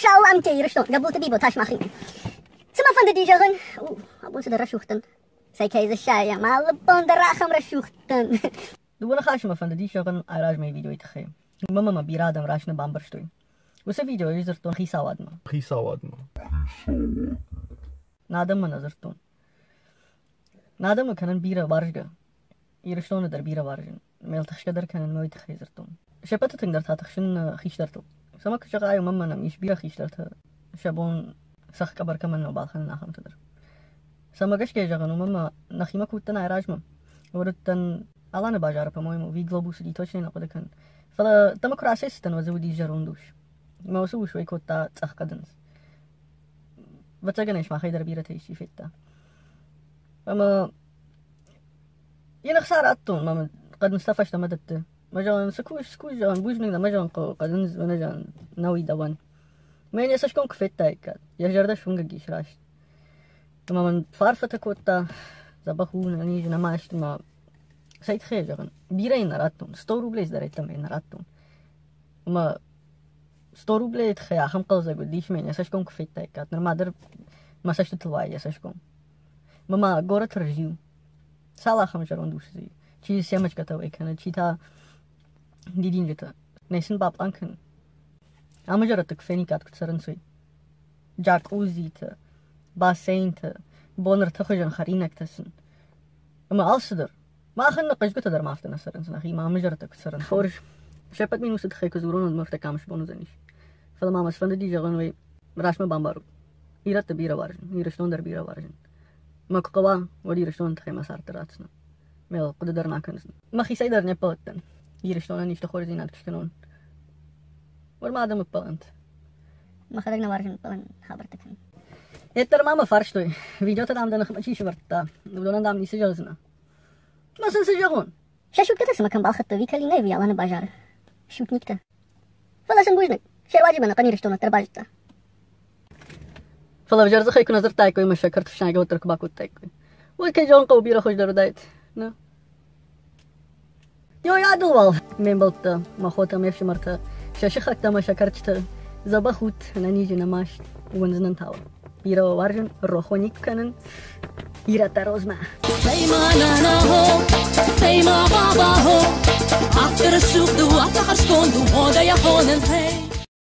Саламтӕ, Ирыстон, Гӕбулты Бибо, Тасмахи. Цы мӕ фӕндыди зӕгъын? У, абон цыдӕр рӕсугъд дӕн. Цӕй кӕй дзы сайӕм, алы бон дӕр ахӕм рӕсугъд дӕн. Дыууӕ ныхасы мӕ фӕндыди зӕгъын айразмӕйы видеойы тыххӕй. Уымӕн ӕмӕ бирӕ адӕм раст нӕ бамбӕрстой. Уыцы видеойы ӕз дзырдтон хицауадмӕ. Хицауадмӕ. Нӕ адӕммӕ нӕ дзырдтон. Нӕ адӕмы кӕнын бирӕ уарзгӕ. Ирыстоны дӕр бирӕ уарзын. Мӕ тыхсгӕ дӕр кӕнын мӕ уый тыххӕй дзырдтон. Се ппӕты тынгдӕр та тыхсын хистӕртыл. Цӕмӕ куы зӕгъай, уымӕн мӕнӕн ис бирӕ хистӕртӕ, сӕ бон цӕхх къӕбӕр кӕмӕн нӕу балхӕнын, ахӕмтӕ дӕр. Цӕмӕ гӕсгӕ зӕгъын, уымӕн мӕ нӕхимӕ куы уыдтӕн айразмӕ, уӕд уыдтӕн Аланы базары, по-моему, ви глобус уыди, точно нӕ хъуыды кӕнын. Фӕлӕ дӕмӕ куы рацӕйцыдтӕн, уӕд дзы уыди зӕронд ус. Мӕ уыцы ус уӕй кодта цъӕх хъӕдындз. Ӕвӕццӕгӕн ӕй сымахӕй дӕр бирӕтӕ исчи федта. Ӕмӕ йын ӕхца радтон, мӕ хъӕдындзтӕ фӕстӕмӕ дӕтты. Мӕ зӕгъын, цы кус, цы кус, зӕгъын, бузныг дӕ, мӕ зӕгъын, хъӕуы хъӕдындз, мӕнӕ зӕгъын, нӕуи дӕуӕн. Мӕ йын йӕ цӕсгом куы федтаиккат, йӕ зӕрдӕ суынгӕг ис раст. Ӕмӕ мын фӕарфӕтӕ кодта, дзӕбӕх у, ӕнӕниз, нӕ маст, ӕмӕ цӕй тыххӕй зӕгъын, бирӕ йын нӕ радтон, 100 рублей цыдӕр йеддӕмӕ йын нӕ радтон. Ӕмӕ 100 рублейы тыххӕй ахӕм хъӕлдзӕг уыдис, мӕ йын йӕ цӕсгом куы федтаиккат, нырма дӕр мӕ цӕстытыл уайы йӕ цӕсгом. Мӕ ма горӕты рзиу. Цал ахӕм зӕронд усы дзы и? Чи семечкӕтӕ уӕй кӕны, чи та дидинджытӕ. Нӕ сын бапълан кӕн. Амы зӕрӕдты куы фениккат, куыд цӕрынц, уый. Джакъузитӕ, бассейнтӕ, бон ӕртӕ хуызӕн хӕринӕгтӕ сын. Ӕмӕ алцыдӕр. Махӕн нӕ хъӕздгуытӕ дӕр ма афтӕ нӕ цӕрынц, нӕхимӕ амы зӕрӕдтӕ куыд цӕрынц. Хорз. Се ппӕт минусы тыххӕй куы дзурон, уӕд мӕ ӕртӕ кам сбон уыдзӕнис. Фӕлӕ ма мӕ сфӕндыди зӕгъын уый, раст мӕ бамбарут. Ирӕтты бирӕ уарзын, Ирыстон дӕр бирӕ уарзын. Мӕ куы хъӕуа, уӕд Ирыстоны тыххӕй мӕ цард дӕр ратдзынӕн. Мӕ хъуыды дӕр ма кӕндзынӕн. Мӕхицӕй дӕр не ппӕлыдтӕн. Ирыстонӕн исты хорздзинад куы скӕнон, уӕд ма адӕм ӕппӕлӕнт. Мӕхӕдӕг нӕ уарзын ӕппӕлӕн хабӕрттӕ кӕнын. Йеддӕр ма мӕ фарстой, видеотӕ дам дӕ ныхмӕ чи сӕвӕрдта, уыдонӕн дам ницы зӕгъдзынӕ. Мӕ сын цы зӕгъон? Сӕ шуткӕтӕ цымӕ кӕм балхӕдтой Виталинӕ ӕви Аланы базары? Шутниктӕ. Фӕлӕ сын бузныг, се руаджы мӕ ӕнӕхъӕн Ирыстон уӕддӕр базыдта. Фӕлӕ ӕвзӕр дзыхӕй куы нӕ дзырдтаиккой ӕмӕ сӕ кӕрт ӕфснайгӕ уӕддӕр куы бакодтаиккой, уӕд кӕй зӕгъын хъӕуы, бирӕ хуыздӕр уыдаид. Нӕ? Йой адыл уал, ме мбӕлттӕ, мӕ хотӕ, ме фсымӕртӕ, сӕ сыхӕгтӕ ӕмӕ сӕ кӕрчытӕ, дзӕбӕх ут, ӕнӕниз ӕнӕмаст, уындзынӕн та уӕ. Бирӕ уӕ уарзын, рох уӕ никуы кӕнын. Ирӕттӕ розмӕ! Say ma nana ho, say ma baba ho, Афтӕ рӕсугъд у, афтӕ хӕрзконд у, модӕйӕ хонынц, hey.